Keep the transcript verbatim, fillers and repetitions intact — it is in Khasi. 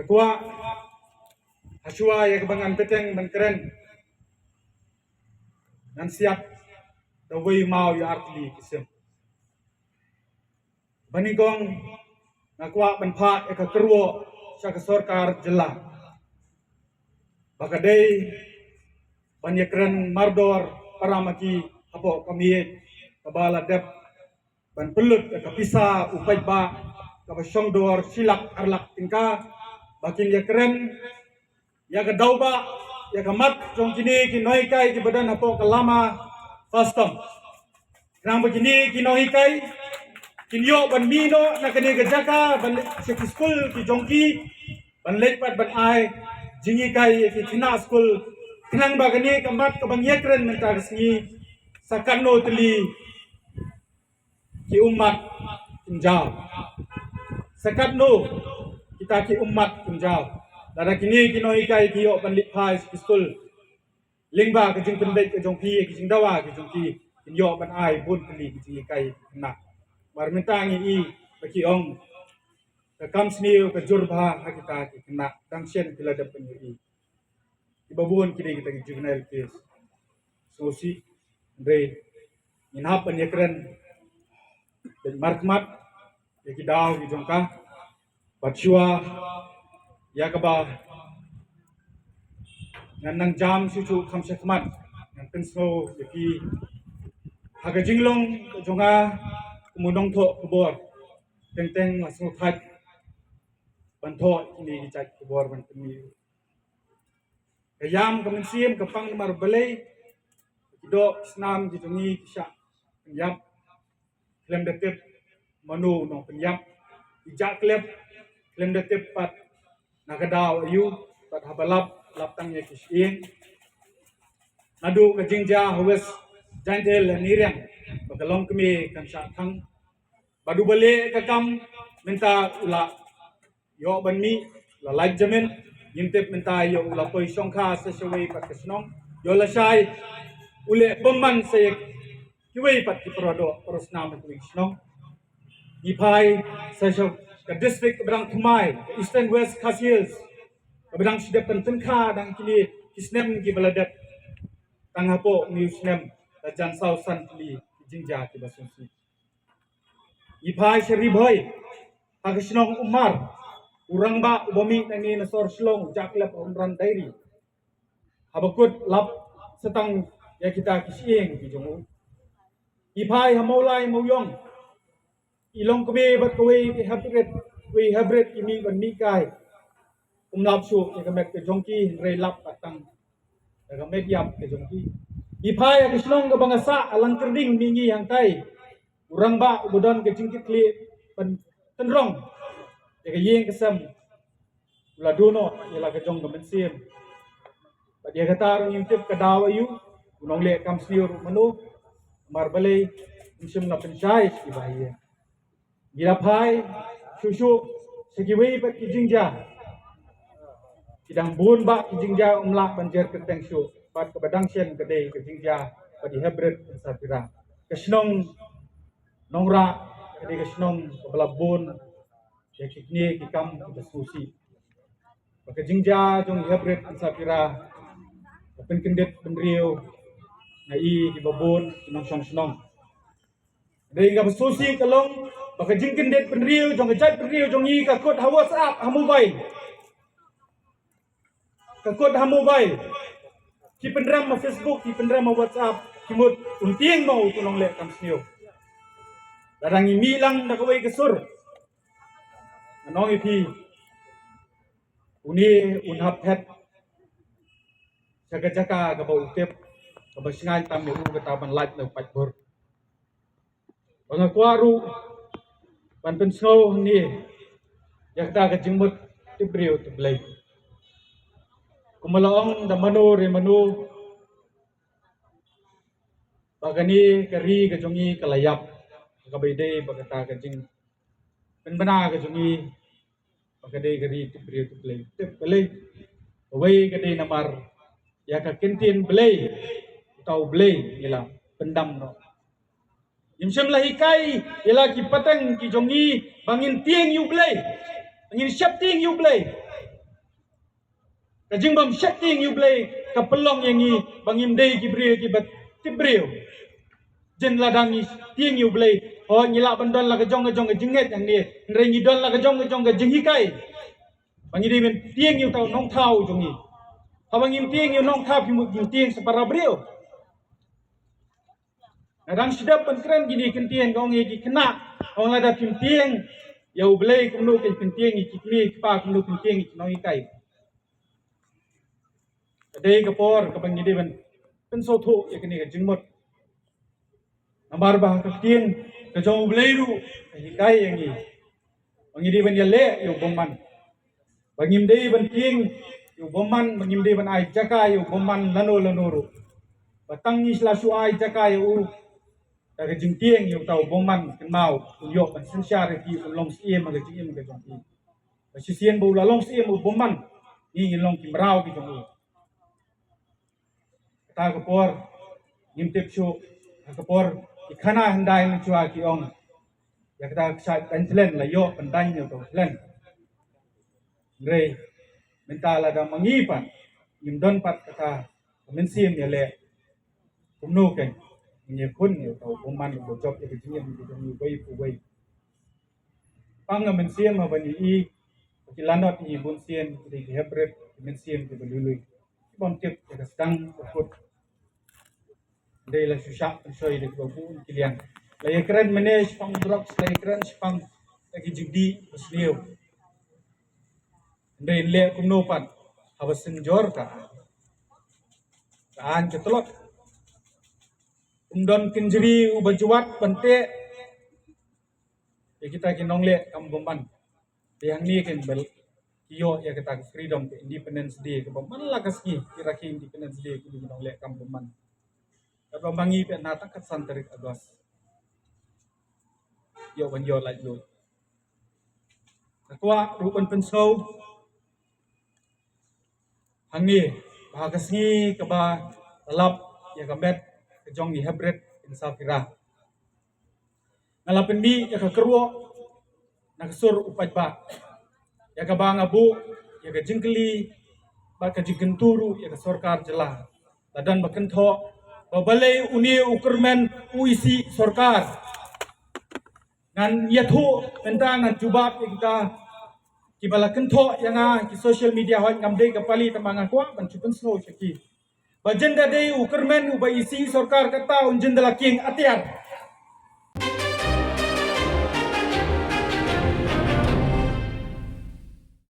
Kwah, hashwa ïa kaba ngan bteng ban kren, ngan siat da wei maw ïa artylli ki sim. Ba nyngkong, nga kwah ban phah ïa ka kyrwoh sha ka sorkar jylla ba ka dei ban ïakren mardor para ma ki hapoh ka miej kaba la dep ban pynlut ïa ka pisa u paidbah kaba shong dor shi lak ar lak tyngka, ba kin ïakren ïa ka daw ba ïa ka mat jong kine ki nonghikai kiba don hapoh ka lama custom. Khnang ba kine ki nonghikai kin ïoh ban mih noh na kane ka jaka ban leit sha ki skul ki jong ki, ban leit pat ban ai jinghikai ïa ki khynnah skul, khnang ba kane ka mat kaba ngi ïakren mynta ka sngi, sa katno tylli ki ummat kin jaw. Sa katno kita ki ummat kin jaw. Lada kine ki nonghikai ki ïoh ban leit phai sha ki skul lyngba ka jingpynbeit ka jong phi, ki jingdawa ki jong ki, kin ïoh ban ai bun tylli ki jinghikai ki khynnah. Namar mynta ngi i ba ki ong ka kam sniew ka jur bha ha kita ki khynnah, dang shen ki la dep pynïohi. Kiba bun ki dei kita ki juvenile case. Sngewsih, hynrei ngin hap ban ïakren beit markhmat ïa ki daw ki jong ka. Bad shuwa ïa kaba ngan nang jam shuh shuh kham shakhmat, ngan pynsngew ïa ki ha ka jinglong ka jong nga kum u nongthoh khubor. Teng teng la sngewthait ban thoh kine ki jait khubor ban pynmih. Ka ïam ka mynsiem ka pang namar balei? Ki doh ki snam ki jong ngi ki shah pynïap khlem da tip mano u nongpynïap. Ki jah klep khlem da tip pat na ka daw aïu, bad haba lap, lap tang ïa ki shyieng. Naduh ka jingjia ha West Jaintia Hills ha Nongriang ba ka longkmie kan shah thang, bad uba leh ka kam mynta u la ïoh ban mih, la lait jamin. Ngim tip mynta ïoh u la poi shongkha sa shawei pat ka shnong, ïoh lashai u leh bymman sa ïa kiwei pat ki para doh para snam ha kiwei ki shnong. Ngi phai sa sha ka district kaba dang thymmai, ka Eastern West Khasi Hills, kaba dang shu dep ban tyngkha dang kine ki snem kiba la dep. Tang hapoh une u snem la jan saw san tylli ki jingjia kiba sngewsih. Ngi phai sha Ri Bhoi, ha ka shnong Umar, u rangbah uba mih nangne na sor Shillong u jah klep ha Umran Dairy, haba kut lap sa tang ïa kita ki shyieng ki jong u. Ngi phai ha Mawlai Mawiong, i longkmie bad kawei ki hybrid, kawei hybrid ki mih ban mih kai. Ym lap shuh ïa ka met ka jong ki, hynrei lap pat tang ïa ka met ïap ka jong ki. Ngi phai ha ka shnong kaba nga sah, ha Langkyrding, mihngi hangtai, u rangbah uba don ka jingkitkhlieh ban tynrong ïa ka ïing ka sem u la duh noh ïa la ka jong ka mynsiem. Bad ïa kata ruh ngim tip ka daw aïu, u nongleh kam sniew ruh mano, namar balei? Ym shym la pynshai sha ki bahaïing. Ngi la phai shuh shuh sha kiwei pat ki jingjia. Ki dang bun bah ki jingjia, ym lah ban jer kyrteng shuh, bad kaba dang shen ka dei ka jingjia bad i Hybrid Ansapira. Ka shnong Nongrah ka dei ka shnong kaba la bun ïa kine ki kam kiba sngewsih. Ba ka jingjia jong i Hybrid Ansapira ka pynkyndit bynriew na i kiba bun ki nongshong shnong. Dei kaba sngewsih ka long ba ka jingkyndit bynriew jong ka jaitbynriew jong ngi ka kut ha WhatsApp, ha mobile. Ka kut ha mobile. Ki pynrem ha Facebook, ki pynrem ha WhatsApp, ki mut un tieng mo utu u nongleh kam sniew. Lada ngi mih lang da kawei ka sur, nga ong ïa phi, une un hap phet sha ka jaka kaba u tip, kaba shngaiñ tam ïa u kata ban lait na u paidbah. Ba nga kwah ruh ban pynsngew hangne ïa kata ka jingmut tip briew tip Blei. Kumba la ong da mano re mano, ba kane ka ri ka jong ngi ka la ïap, kaba ïadei bad kata ka jingpynbna ka jong ngi, ba ka dei ka ri tip briew tip Blei. Tip Blei. Kawei ka dei namar ïa ka ktien Blei, uta u Blei ngi la pyndam noh. Ngim shym la hikai ïa la ki pateng ki jong ngi ba ngin tieng ïa u Blei, ba ngin sheptieng ïa u Blei. Ka jingbym sheptieng ïa U Blei ka pynlong ïa ngi ba ngim dei ki briew kiba tip briew. Jin lada ngi tieng ïa U Blei, oh, ngi lah ban don la ka jong ka jong ka jingngeit hangne, hynrei ngi don la ka jong ka jong ka jinghikai ba ngi dei ban tieng ïa uta u nongthaw jong ngi. Haba ngim tieng ïa u nongthaw, phim, ngim tieng sa para briew. Nga dang shu dep ban kren kine ki kyntien, ka ong ïa ki khynnah, ka ong lada phim tieng ïa U Blei kumno phin tieng ïa ki kmie ki kpa, kumno phin tieng ïa ki nonghikai. Ka dei ka por kaba ngi dei ban pynsngewthuh ïa kane ka jingmut. Namar ba ka ktien ka jong U Blei ruh ka hikai ïa ngi ba ngi dei ban ïaleh ïa u bymman, ba ngim dei ban tieng ïa u bymman, ba ngim dei ban ai jaka ïa u bymman lano lano ruh. Ba tang ngi la shu ai jaka ïa u da ka jingtieng ïa uta u bymman, kynmaw un ïoh ban synshar ïa phi, un long syiem ha ka jingim ka jong phi. Ba shisien ba u la long syiem u bymman, ngi ngin long ki mraw ki jong u. Kata ka por ngim tip shuh, kata ka por ki khana hyndai mynshuwa ki ong, ïa kata ka shait daiñ thlen la ïoh ban daiñ ïa uta u thlen. Hynrei mynta lada ma ngi pat ngim don pat kata ka mynsiem ïaleh, kumno kein ngin ïakhun ïa uta u bymman uba jop ïa ka jingim ka jong ngi uwei pa uwei? Pang ka mynsiem haba ngi i ba ki lanot ngi bunsien ki dei ki hybrid, ki mynsiem kiba lui lui, ki bym tip ïa ka sdang ka kut. Dei la shu shah pynshoi da kiba bun ki liang. La ïakren mynne shaphang drugs, la ïakren shaphang da ki jingdih basniew. Dei leh kumno pat haba synjor ka, ka aiñ ka tlot. Um don kynjri uba jwat ban teh ïa kita ki nongleh kam bymman. Te hangne kein ba ki ïoh ïa kata ka freedom, ka Independence Day, kaba man la ka sngi ki rakhe Independence Day kine ki nongleh kam bymman. Kaba ma ngi pat na tang ka san tarik August ïoh ban ïoh laitluid. Nga kwah ruh ban pynsngew hangne ba ha ka sngi kaba la lap ïa ka met ka jong i Hybrid Insapira, nga la pynmih ïa ka kyrwoh na ka sur u paidbah, ïa kaba nga buh ïa ka jingkylli bad ka jingkyntu ruh ïa ka sorkar jylla. La don ba kynthoh ba balei une u kyrmen u isih sorkar. Ngan ïathuh mynta, ngan jubab ïa kita kiba la kynthoh ïa nga ha ki social media, hooid ngam dei ka pali, tangba nga kwah ban shu pynsngew sha ki. Ba jin da dei u kyrmen uba isih sorkar kata un jin da la kieng atiar.